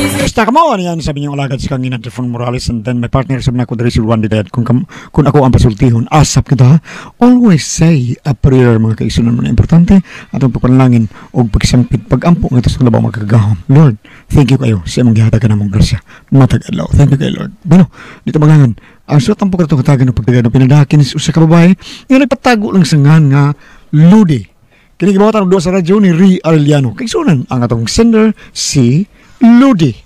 Basta ka mo, ano yan, sabi niyong alagad sa kangin Trifon Morales, and then my partner sabi na ko diri si Juan Didayat, kung ako ang pasultihon, asap kita, always say a prayer, mga kaisunan mo na importante, atong pagpanalangin o pagsangpit, pagampo nga ito sa labaw magkagahom. Lord, thank you kayo sa imong gihatag ka namong grasya. Matag adlaw. Thank you kayo, Lord. Bueno, dito magangan, ang suot ang pagkatong katagan ng pagdagan ng pinadakin sa usa ka babae, nga nagpatago lang sa ngan nga Ludi. Kini gibuhatan og duha sa radyo ni Ri Arellano. Kaigsunan ang atong sender si Ludi.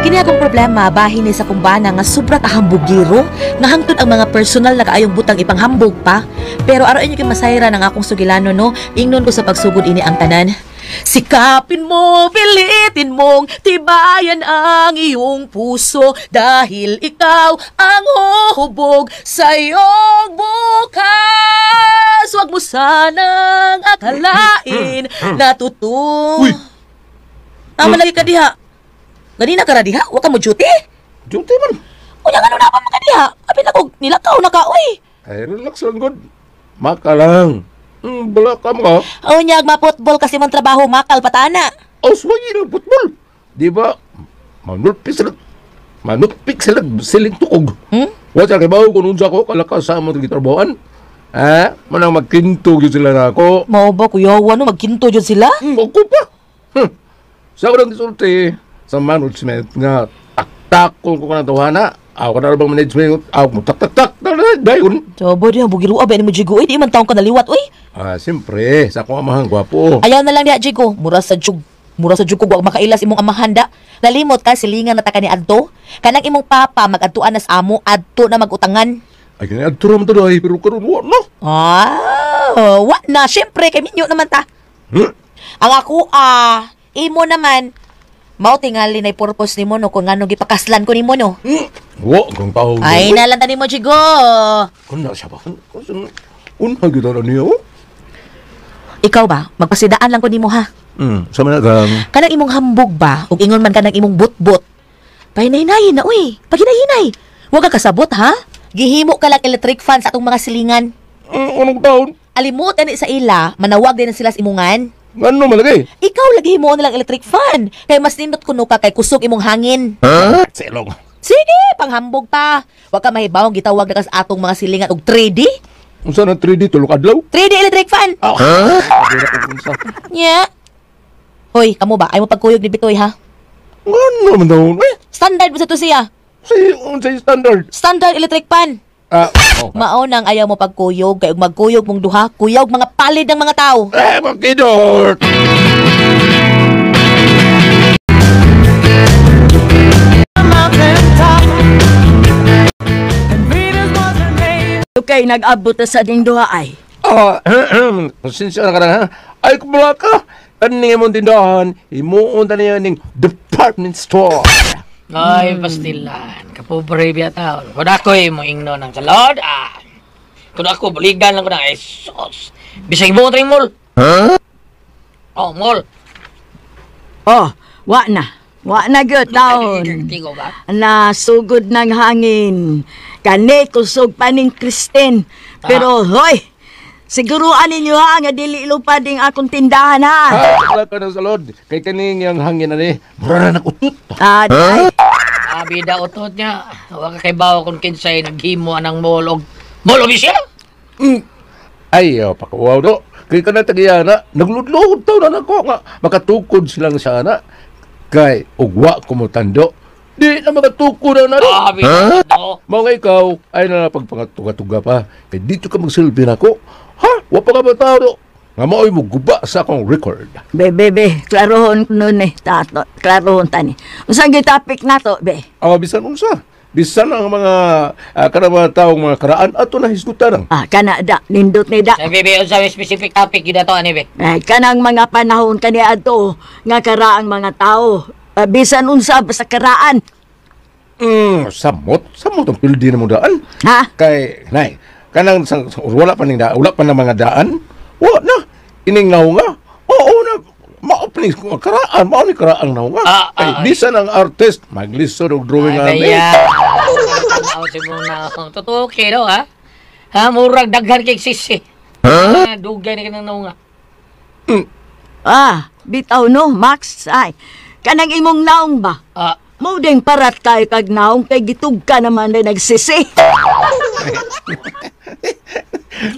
Kini akong problema bahin ni sa kumbana nga sobra kahambugiro nga hangtod ang mga personal na kaayong butang ipanghambog pa. Pero araw inyo kay masayra ng akong sugilano no, ingnon ko sa pagsugod ini ang tanan. Sikapin mo, pilitin mong tibayan ang iyong puso dahil ikaw ang huhubog sa iyong bukas. Huwag mo sanang akalain na totoo. Tama lagi ka diha. Ganina ka ra diha? Wa ka mo duty? Duty man. Unya ngano na pa man ka diha? Apil ako nilakaw na ka oy. Ay, relax lang gud. Maka lang. Bala ka mo. Unya ma-football kasi man trabaho makal patana. Oh, swagi ng football. Di ba? Manulpik sila siling tukog. Hmm? Wa sa kibaw kung unsa ko kalakas sa among gitrabahoan. Ha? Manang magkinto gyud sila na ako. Mao ba kuya, ano magkinto jud sila? Ako pa. Sa ako lang gisulti sa management nga taktakon ko kanang tawhana. Ako na bang management, ako mo tak tak tak dayon. Sobo diha bugiro ba ni mo Jigo, di man taon ka naliwat oy. Ah, siyempre, sa akong amahan gwapo. Ayaw na lang diha Jigo, mura sa jug ko wa makailas imong amahan da. Nalimot ka silingan na ta kani adto. Kanang imong papa magadtuan na sa amo adto na magutangan. Ay kani adto ra man to day, pero karon wa na. Ah, wa na siyempre kay minyo naman ta. Ang ako imo naman mao tingali nay purpose nimo no kung ngano gipakaslan ko nimo no. Wa kang tao. Ay nalang ta nimo Jigo. Kun na siya ba? Unha gyud na niyo. Ikaw ba magpasidaan lang ko nimo ha. Sa man kang Kanang imong hambog ba ug ingon man kanang imong butbot. Pahinay-hinayin na uy. Paghinay-hinay. Wa ka kasabot ha. Gihimo ka lang electric fan sa atong mga silingan. Anong taon? Alimot ani sa ila, manawag din na sila sa imungan. Ngano malagay? Ikaw lagi himuon nilang electric fan. Kay mas nindot kuno ka kay kusog imong hangin. Ha? Silong. Sige, panghambog pa. Wa ka mahibawong gitawag na ka sa atong mga silingan og 3D. Unsa na 3D tulok adlaw? 3D electric fan. Ah. Ha? Unsa? Nya. Hoy, kamo ba? Ay mo pagkuyog ni Bitoy ha? Ngano man daw? Eh? Standard mo sa to siya. Si unsa standard? Standard electric fan. Ah, okay. Mao nang ayaw mo pagkuyog kay ug magkuyog mong duha, kuyog mga palid ng mga tao. Eh, magkidort. Okay, nag-abot na sa ding duha ay. Ah, pasensya na ka na ha. Ay, kumula ka. Kaning imong tindahan, himuon ta niya ning department store. Ay, pastilan. Kapobre biya tao. Kung ako'y mo ingno ng salod, ah. Kung ako, baligan lang ko ng esos. Bisag mo rin mall. Huh? Oh, mall. Oh, wa na. Wa na gyud taon. Tigo ba? Nasugod ng hangin. Kani kusog pa ning Kristen. Pero hoy, siguruan ninyo ha nga dili lupad ning akong tindahan ha. Wala ka ng salod. Kay kaning yang hangin ani, mura na nag-utot. Ah, huh? Ah, bida utot niya. Wa ka kay bawo kung kinsay naghimo anang mall og mall official. Ay, oh, pakuwaw do. Kay kanang tagiyana, nagludlod taw na nako nga makatukod silang sana. Kay ugwa ko mo tando. Di na makatukod na do. Ah, bida do. Mao nga ikaw ay na pagpangatuga-tuga pa. Kay dito ka magsilbi nako. Ha? Wa pa ka ba tao do? Nga mao'y mo guba sa akong record. Be, be, be, klarohon nun eh, tato, klarohon tani. Unsang gitapik na to, be? Awa bisan unsa. Bisan ang mga kanang mga taong mga karaan ato na hisgutan ang. Ah, kana da, nindot ni da. Sabi be, unsa may specific topic gyud ato ani be? Ay, kanang mga panahon kani adto nga karaang mga tao. Bisan unsa basta karaan. Samot, samot ang pildi na mo daan. Ha? Kay nay, kanang wala pa ning wala pa ng mga daan. Wa na. Ining nga. Oo na. please, kung karaan, mao ni karaang naong nga. Ah, Ay, ah, bisan ang artist, maglisod og drawing Ay, ani. baya. Tanaw si mong naong. Totoo kay no, ha? Ha, murag daghan kay sisi. Ha? Dugay na ka ng naong, ha? Ah, bitaw no, Max. Ay, kanang imong naong ba? Ah, Mo ding parat kay kag naong kay gitug ka naman na nagsisi.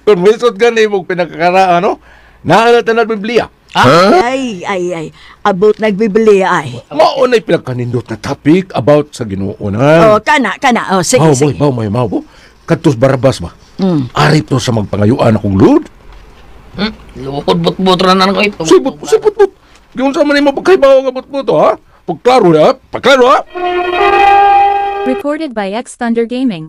Kung misod ka na imong pinakakaraan, no? Naa na tanan Biblia. Ay, ay, ay. Abot nagbibili ay. Mao na'y pinakanindot na topic about sa Ginoo na. Oh, kana, kana. Oh, sige, Mao, sige. boy, mao, may mao, bo. Kadtos Barabas ba? Ari to sa magpangayuan akong Lord. Luhod but-but na ko ito. Sibot, sibot, but. Giun sa man nimo pagkaibaw nga but ha? Pagklaro na, ha? Pagklaro, ha? Recorded by X Thunder Gaming.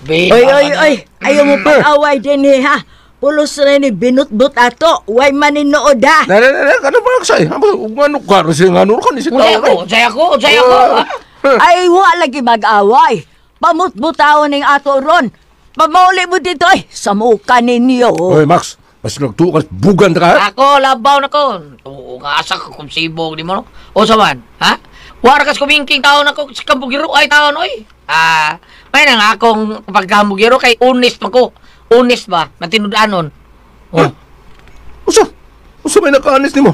Babe, Oy, oy, oy. Ayaw mo pag-away din eh, ha? Pulos na ni binutbut ato. Way maninood, ha? Na, na, na, na, ano ba say? Ano ka? Kasi nga, ano ka ni si Unsay tao, ako, unsay ako, unsay ako. Ha? Ay, wa lagi mag-away. Pamutbutaon ning ato ron. Pamauli mo dito, ay. Sa muka ninyo. Oy, Max, mas nagtuo ka, bugan ka, ha? Ako, labaw na ko. Oo nga, asa ka kung sibog di mo, no? O sa man, ha? Wara kas kumingking taon ako sa kambugiro ay taon, oy. Ah, may na nga akong pagkambugiro kay honest man ko. Honest ba? Matinud-anon. Oh. Usa, usa may nakaanis nimo.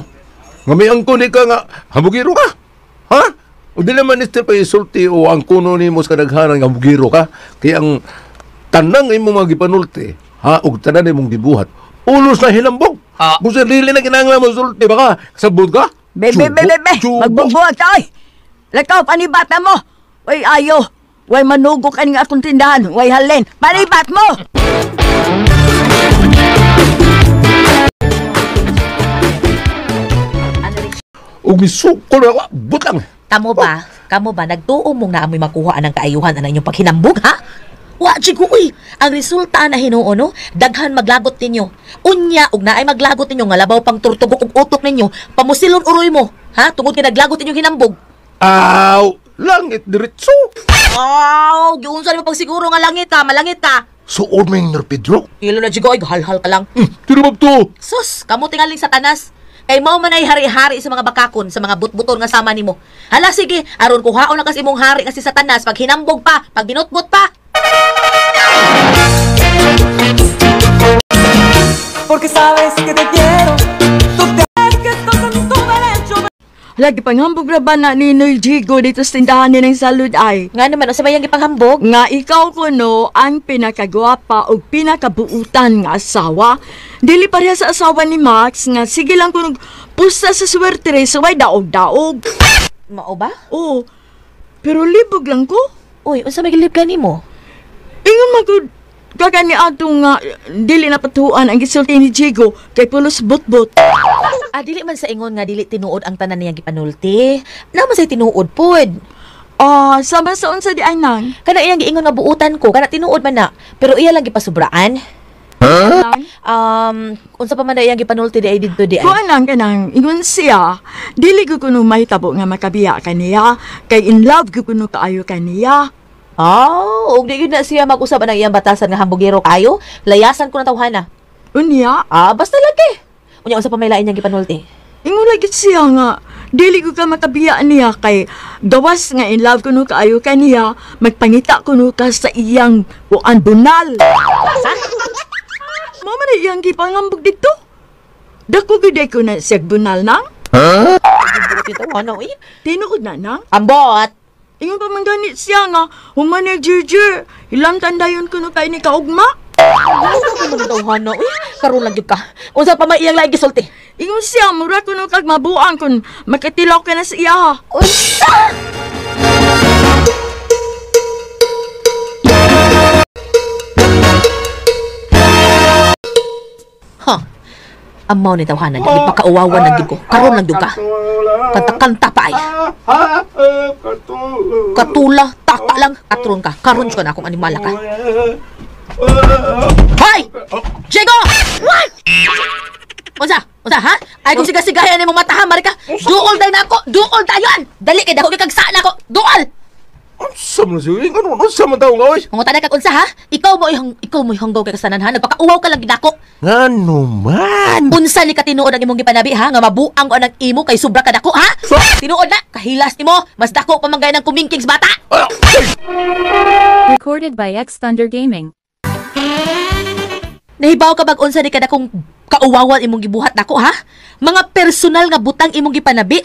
Nga may angkon ni ka nga, hambugiro ka. Ha? O di naman ni pa isulti o ang kuno nimo sa kadaghanan nga hambugiro ka. Kaya ang tanang imong mga gipanulti, ha, og tanan imong gibuhat, ulos na hilambog. Ah. Kung sa dili na kinahanglan mo sulti baka sabot ka. Be, be, be, be, be. Tsubo. Magbubuhat ka, oy. Lakaw, panibata mo. Way, ayo. Way, manugo ka ning akong tindahan. Way, halin. Panibat mo! Og misukol na ako, butang. Kamo ba? Kamo ba? Nagtuo mong naamoy makuha ang kaayuhan ang inyong paghinambog, ha? Wa, jigo, uy! Ang resulta na hinuon, no? Daghan maglagot ninyo. Unya, ug naay maglagot ninyo, nga labaw pang turtugok ug utok ninyo, pamusilon uroy mo, ha? Tungod kay naglagot inyong hinambog. Aw, langit diretso. Aw, giunsa nimo pagsiguro nga langit ha, malangit ha. Suod mo yung Pedro. Ilo na jigo, ay halhal ka lang. Tiro to. Sus, kamo tingaling satanas. Kay mao man ay hari-hari sa mga bakakon, sa mga butbuton nga sama nimo. Hala sige, aron kuhaon na kas imong hari nga si Satanas pag hinambog pa, pag binutbut pa. Porque sabes que te quiero. Tú te que estás en tu derecho. Lagi panghambog ra ba na ni Noy Jigo dito sa tindahan ni ng salud ay? Nga naman unsa may yang gipanghambog? Nga ikaw kuno ang pinakagwapa o pinakabuutan nga asawa. Dili pareha sa asawa ni Max nga sige lang kuno pusta sa swerte re so way daog-daog. Mao ba? Oo. Pero libog lang ko. Uy, unsa may gilib kanimo? Ingon man gud kagani ato nga dili na patuan ang gisulti ni Jigo kay pulos butbut. Ah, dili man sa ingon nga dili tinuod ang tanan niyang gipanulti. Naman say tinuod pod. Ah, sama sa unsa di ay nang? Kana iyang giingon nga buutan ko, kana tinuod man na. Pero iya lang gipasubraan. Nang? Unsa pa man na iyang gipanulti di ay didto di ay. Kuan lang kanang ingon siya, dili ko kuno mahitabo nga makabiya kaniya, kay in love ko kuno kaayo kaniya. Oh, ug di gyud na siya mag-usab ang iyang batasan nga hambugero kayo. Layasan ko na tawhana. Unya, Ah, basta lagi. Unya unsa pa may lain niyang gipanulti? ingon lagi siya nga dili ko ka makabiya niya kay gawas nga in love kuno kaayo kaniya, magpangita kuno ka sa iyang kuan bunal. Sa? Mao man na iyang gipangambog didto. Dako gyud ko na siya bunal nang. Buot tawhana uy. Tinuod na nang. Ambot. Ingon pa man ganit siya nga human ni Ginger, ilang tandayon kuno kay ni kaugma. Unsa pa man tawhana uy. Karon lang gyud ka. Unsa pa may iyang lain gisulti? Ingon siya, mura kuno kag mabuang kun makatilaw ka na sa iya. Unsa? Ha. Amaw ni tawhana, di pa kauwawan lang gyud ko. Karon lang gyud ka. Kanta-kanta pa ay. Katula, taka lang. Katron ka. Karon ka na akong animala ka. Hoy! Diego! What? Unsa? Unsa ha? Ay kung siga-sigayan nimo mata ha, Marika. Duol day na ako. Duol dayon. Dali kay dako kay kag na ako. Duol. Unsa man siya? Ano unsa man tawo nga oy? Mangutana kag unsa ha? Ikaw mo'y hanggaw kay kasanan ha? Nagpakauwaw ka lang gidako. Ngano man? Unsa ni katinuod ang imong gipanabi ha? Nga mabuang ko ang imo kay sobra ka dako ha? Tinuod na, kahilas nimo, mas dako pa man gay ng kumingkings bata. Ay! Recorded by X Thunder Gaming. Nahibaw ka bag unsa ni kadakong kauwawan imong gibuhat nako ha? Mga personal nga butang imong gipanabi.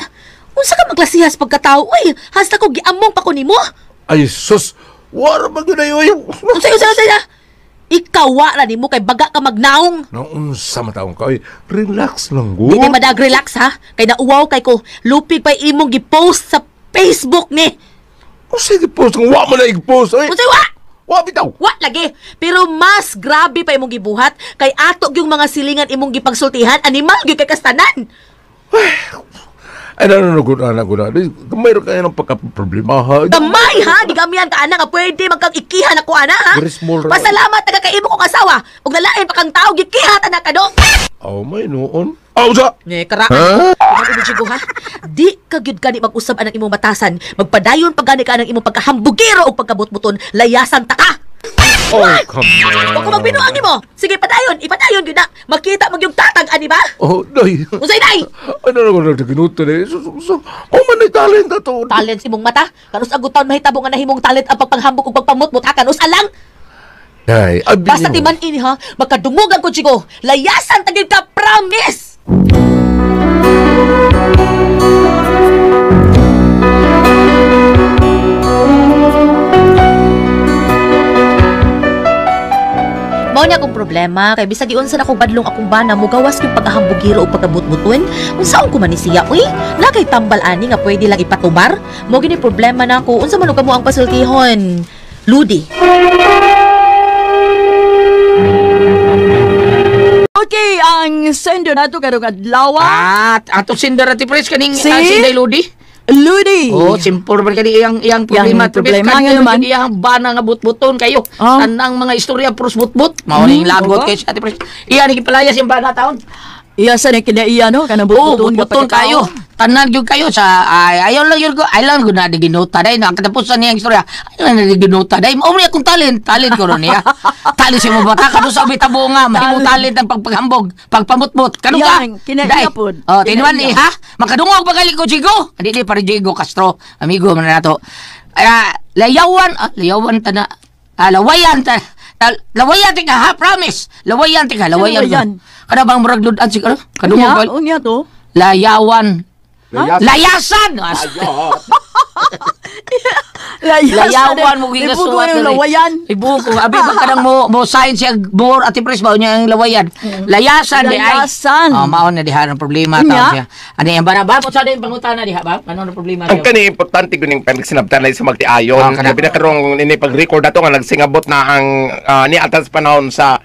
Unsa ka maglasihas pagkatao oy? Hasta ko giamong pa ko nimo. Ay sus, wala ba gyud ay oy? Unsa unsa unsa? Ikaw wa ra nimo kay baga ka magnaong. Naunsa man taong ka oy? Relax lang gud. Di na madag relax ha. Kay nauwaw kay ko lupig pa imong gipost sa Facebook ni. Unsa gi-post nga wa man na i-post oy? Unsa wa? Wa bitaw. Wa lagi. Pero mas grabe pa imong gibuhat kay ato gyung mga silingan imong gipagsultihan animal gyud kay kastanan. Ay no no good ana good ana. Gamay ra kayo ng pagka-problema ha. Gamay ha, gigamihan ka ana nga pwede magkang ikihan ako ana ha. Very small ra. Pasalamat taga kay imo kong asawa. Ug nalain pa kang tao gikiha ta na kado. Aw may noon. Aw sa. Ne karaan. Huh? ha. Di ka gyud gani mag-usab anang imong batasan. Magpadayon pa gani ka anang imong pagkahambugero ug pagkabutbuton, layasan ta ka. Oh, come on. Huwag ko magbinuang nimo. Sige, padayon, ipadayon gyud na. Makita mo yung tatag ani ba? Oh, day. Unsay day? Ano na ko nagkinuto ni? So, oh man ay talent ato. Talent sa imong mata. Kanus ang taon mahitabo nga nahimong talent ang pagpanghambog ug pagpamutmut ha kanus alang. Day, abi Basta nimo. timan ini ha, makadungogan ko chigo. Layasan ta gyud ka, promise. Mao ni akong problema kay bisag giunsa na kog badlong akong bana mugawas yung pagkahambugiro o pagkabutbuton. Unsaon ko man ni siya uy? Nakay tambal ani nga pwede lang ipatumar. Mao gini problema nako. Unsa man og kamo ang pasultihon? Ludi. Okay, ang sender nato karong adlaw. Ah, atong sender ati pres kaning Si? si Inday Ludi. Ludi. Oh, simple man kani iyang iyang problema. Iyang problema, nga naman. Iyang bana nga butbuton kayo. Oh. Tanang mga istorya puros butbut. Mao ning lagot oo. kay siya ati pres. Iya ni gipalayas iyang bana taon. Iya sa ni kinaiya no kanang Oo, butbuton nga butbuton pagkatao. kayo. Tanan gyud kayo sa ay, ayaw lang yun ko. Ay lang gud na di ginuta day na katapusan niyang istorya. Ay lang na di ginuta day. Mao ni akong talent, talent ko ron niya. Talent siya mo bata kanu sa bitabo nga mahimong talent ang pagpaghambog, pagpamutmot. Kanu ka? Yang, kinaiya Day. pod. Oh, tinuan Kinaiya. ni ha. Makadungog pa gali ko Jigo. Andi di pare Jigo Castro, amigo man nato. Ah, layawan, layawan ta na. Ah, lawayan ta. Lawayan ti ka ha, promise. Lawayan ti ka, lawayan. Lawayan. Kada bang murag ludan si ano? Kadungog Unya, ba? unya to. Layawan. Layasan. Layasan! Layasan. Layawan mo Ibugo ginasuwat. yung lawayan. Ibugo. Abi ba kanang mo sign siya more ati pres ba niya ang lawayan. Layasan di ay. Layasan. Oh, maon na diha ang problema Unya. taon siya. Ano yung bana ba? Sa din pangutana diha ba? Ano ang problema Ang siya? kani importante ko ning panagsinabtan sa magtiayon. Ah, kana. Labi na karong ini pag-record nato nga nagsingabot na ang ni atas panahon sa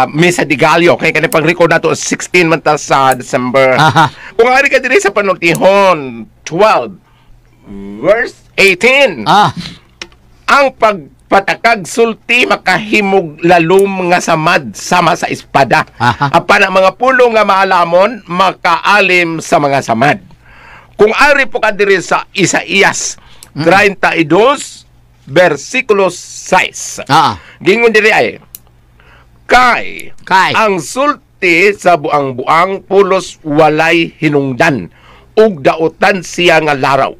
Misa de Gallo. Kay kani pag-record nato 16 man ta sa December. Aha. Kung ari ka diri sa panultihon 12 verse 18. Ah, Ang pagpatakag sulti makahimog lalom nga samad sama sa espada. Aha. Apan ang mga pulong nga maalamon makaalim sa mga samad. Kung ari po ka diri sa Isaías 32 versikulo 6. ah. Gingon diri ay kay, Kay. ang sulti sa buang-buang pulos walay hinungdan ug dautan siya nga laraw.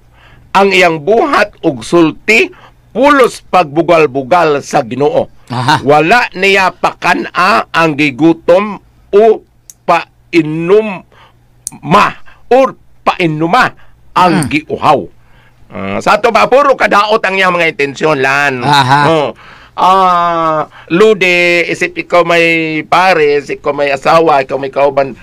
Ang iyang buhat ug sulti pulos pagbugal-bugal sa Ginoo. Aha. Wala niya pakan-a ang gigutom o painom ma or painuma ang giuhaw. Sa ato ba puro kadaot ang iyang mga intensyon lan. Aha. Oh. Lude, isip ikaw may pare, isip ikaw may asawa, ikaw may kauban,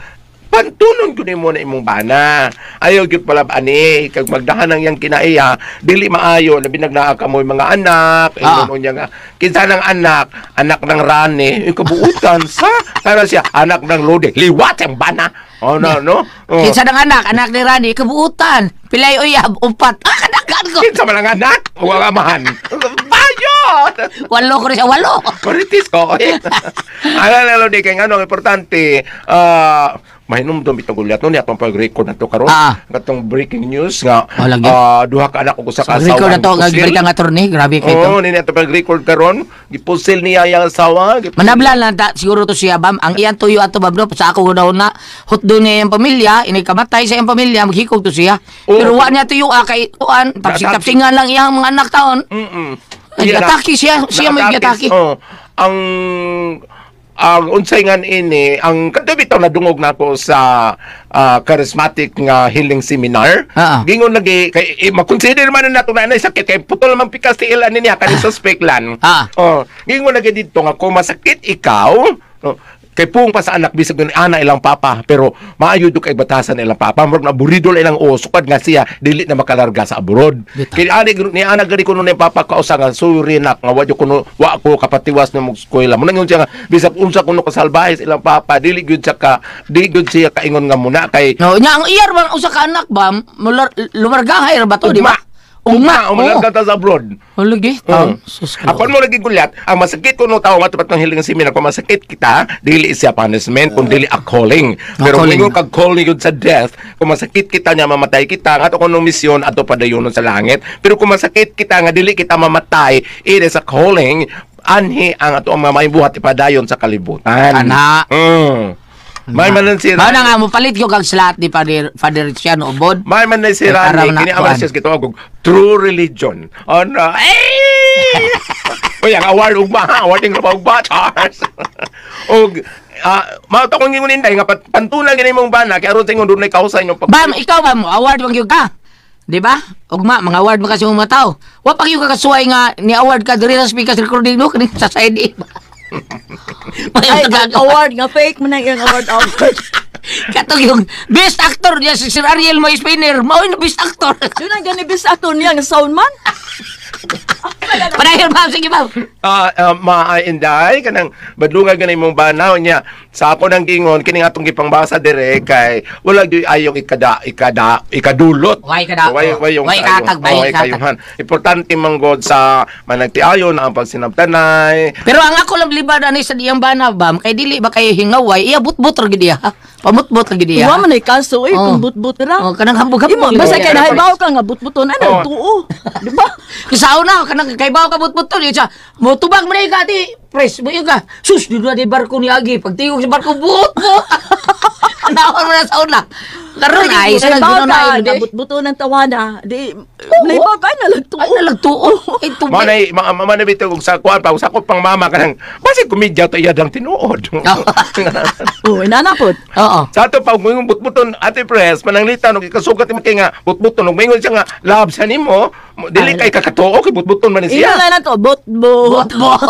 pantunon ko nimo na imong bana. Ayaw gyud pala ani kag magdahan ang iyang kinaiya, dili maayo labi nagnaa ka mo'y mga anak, ingon niya nga kinsa ng anak, anak ng rani, kabuutan sa para siya anak ng Lude. Liwat ang bana. Oh no no. Oh. Kinsa ng anak, anak ni Rani, kabuutan. Pilay uyab, upat. Ah, kanakan ko. Kinsa man ang anak o ang amahan. Bayo! Walo ko rin siya, walo. Marites ko. Ala na di kay ngano ang importante mahinumdum itong gulyat no niya atong pag-record na to karon. Katong breaking news nga Oh, lagi. Duha ka anak og usa ka Sa record asawa. na to, ang gipusil. gagawin nga attorney, grabe kay to. Oo, niya atong pag-record karon, gipusil niya yang asawa. Manabla lang ta, siguro to siya bam. Ang iyang tuyo ato bam no, sa ako daw na hutdo niya iyang pamilya, ini kamatay sa iyang pamilya, maghikog to siya. Oo. Pero wa niya tuyo ah, kay kuan, tapsing-tapsingan lang iyang mga anak taon. Ay, atake siya, siya may Naatake. atake. Oo. Ang unsay nga ini ang kadto bitaw nadungog nako sa charismatic nga healing seminar. Gingon lagi kay makonsider man na nato na anay sakit kay putol man pikas ti ilan niya kani suspect lan. Oh, gingon lagi didto nga kung masakit ikaw, oh, kay puong pa sa anak bisag ni ana ilang papa pero maayo do kay batasan ilang papa murag naburido lang ilang uso sukad nga siya dili na makalarga sa abroad. Kay ani ni ana gani kuno ni papa kausa nga suri nak nga wa jud kuno wa ko kapatiwas na mog eskwela mo nang siya nga bisag unsa kuno kasalbahe sa ilang papa dili gyud siya ka dili gyud siya kaingon nga muna kay No, nya ang iyar bang usa ka anak bam, lumargahay ra ba to, di ba? Ugma, Oo. umalarga ta sa abroad. Lagi. Sus ka. Ako mo lagi gulyat, ang masakit kuno tao nga tupat ng hiling seminar kung masakit kita, dili siya punishment kung dili a calling. Pero calling. kung kag calling yun sa death, kung masakit kita niya mamatay kita, nga ato kunong misyon ato padayonon sa langit. Pero kung masakit kita nga dili kita mamatay, it is a calling anhi ang ato ang mga buhat ipadayon sa kalibutan. Kana. May man lang si Mao na nga mopalit ko kag slot ni Father Father Luciano Ubod. May man na si Ay, Randy, araw na kini kuan. aman siya gitawag og true religion. Ano? Eh! Uy, ang award ugma ha, awarding ra pa ugma, Charles. Og mao to kong ingon inday nga pantunan gini imong bana kay aron sa ingon dunay kausa inyong pag Bam, ikaw bam, award man gyud ka. Di ba? Ugma, mga award mo kasi mga tao. Wa pa gyud ka kasuway nga ni award ka diri sa speakers recording no kani sa side A. Ay, ang award nga fake man ang iyang award award. Katong yung best actor niya si Sir Ariel May Spinner, mao yung best actor. Doon ang gani best actor niya nga sound man. Padayon ma'am, sige ma'am. Inday kanang badlungan gani imong bana niya sa ako nang gingon kini atong gipangbasa dire kay wala gyud ayong ikada ikada ikadulot. Way kada- Way yung way katag, way way katag. kayuhan. Importante man god sa managtiayon ang pagsinabtanay. Pero ang ako lang libad ani sa diyang bana bam, kay dili ba kay hingaway, iya butbut ra gid iya. Pamutbot ra gid iya. Wa man ay kaso eh Oh. kung but-but ra. Oh, kanang hambog-hambog. Imo basta kay Oh. nahibaw ka nga but-buton ano Oh. tuo. Di ba? Kasaw na kanang kay bawo ka butbut to siya. Motubag man ka di pres mo ka. Sus di na di barko ni Agi pagtingog sa barko buot mo. Naon mo na sa una. Karon ay sa Nahibaw nagino ka na nga but-buton ang tawana. Di nahibaw ka na lang tuo. Ay nalagtuo. Ay tubig. Mao nay ma na bitaw og sa kuan pa sa ko pang mama kanang basi komedya to iya lang tinuod. Oh, inana pod. Oo. Sa ato pa kung ingon butbuton Ate Pres mananglitan og ikasugat mo kay nga butbuton og maingon siya nga love siya nimo dili kay kakatuo kay butbuton man ni Ino siya. na na to but-but. Butbut.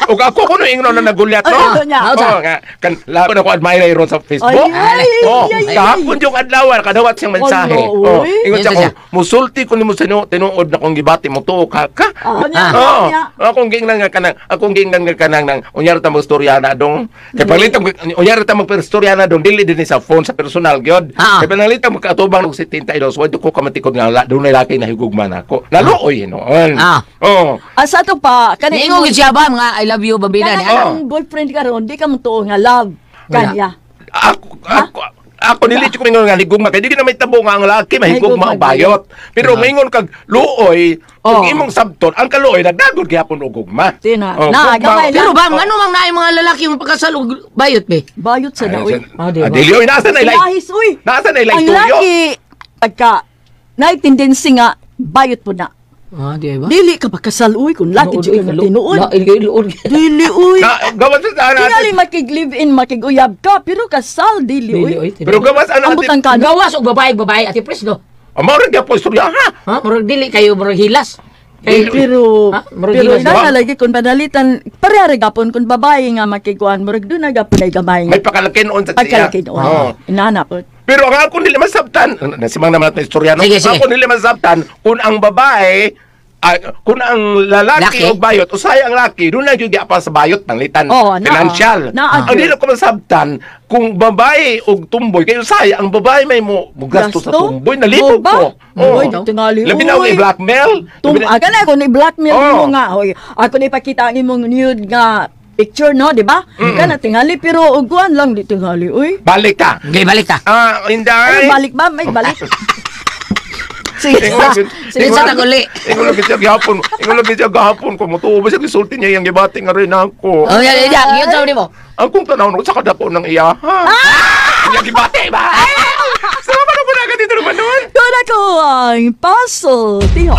Og ako kuno ingnon na nagulyat no. Ay, ano niya? Oo nga kan labo na ko admirer ron sa Facebook. Ay, ay, Oh, ay, ay, kahapon yung adlaw kadawat siyang mensahe. Ano, Oh, uy. ingon siya Yes, siya. ko musulti ko nimo sa tinuod na kong gibati mo tuo ka ka. Ah, niya, Oo. niya. Akong gingnan nga kanang akong gingnan nga kanang nang unyar ta mo storya na dong. Kay paglitang unyar ta mo storya na dong dili din sa phone sa personal gyud. Ah. Kay pananglitan mo kaatubang og 72 wadto ko kamatikod nga dunay laki na higugma nako. Naluoy noon. Ah. Oh. Asa to pa kani Niingon gid siya ba mga I love you babina Kanang ni. Oh. ang boyfriend karon di ka mo tuo nga love kanya. Ako dili ko mingon nga higugma kay dili na may tabo nga ang laki mahigugma Mahigugma ang bayot. Pero maingon kag luoy, Oh. kung imong sabton ang kaluoy nagdagod gyapon og gugma. Tina. Oh, Na, gugma. gamay lang. Pero bam, ano mang naay mga lalaki mo pagkasal og bayot be? Bayot sa Ay, daoy. Ah, di ba? Ah, dili oy nasa na ilay. Ilahis, uy. Nasa na ilay Ang tuyo. laki, pagka, naay tendency nga, bayot po na. Ah, di ba? Dili ka makasal, uy, kung laki di ka nga tinuod. Luod. Dili, uy. Na gawas sa ana. Tingali makig-live-in, makig-uyab ka, pero kasal, dili, uy. Pero gawas ana. Ang butang ka, Gawas og babae babae ati pres no. Ah, mao rin gyapon istorya ha. Ha, murag dili kayo murag hilas. Kay Pero, Ha? Murag pero hilas ina ba? lagi kung panalitan, pareha gapon kung babae nga makiguan, murag doon na gapon ay gamay. May pakalaki noon sa siya. Pagkalaki noon. Oo. Inana po. Pero ang ako nila masabtan, nasimang naman natin istorya, no? Sige, sige. Ako nila masabtan, kung ang babae, Kung ang lalaki Laki? og bayot, usahay ang laki, doon na gyud pa sa bayot panglitan Oo, naa. financial. Naa Ang gyud. dili ko masabtan kung babae og tumboy kay usahay ang babae may mo gasto sa Gasto? tumboy, nalibog Ba? ko. Oo. Uy, tingali, Labi na og uy. i-blackmail. Tum Labi na- ah, kana ko ni blackmail Oo. mo nga hoy. Ako ni pakita ang imong nude nga picture, no, di ba? Kana tingali pero uguan lang di tingali uy. Balik ka. Okay, balik ta. Ah, Ay, Inday. balik ba? May balik. Sige. Sige. Sa taguli. Ingon lang siya gihapon. Ingon lang siya gihapon ko mutuo ba siya gisulti niya yang gibati nga rin ako. Oh, yan, yan, yan. Yun sa mo. Ang kung tanaw ko sa kadako ng iya. Ha? Iya gibati ba? Sama na po na agad dito naman nun. Kuna ko ang puzzle. Tiho.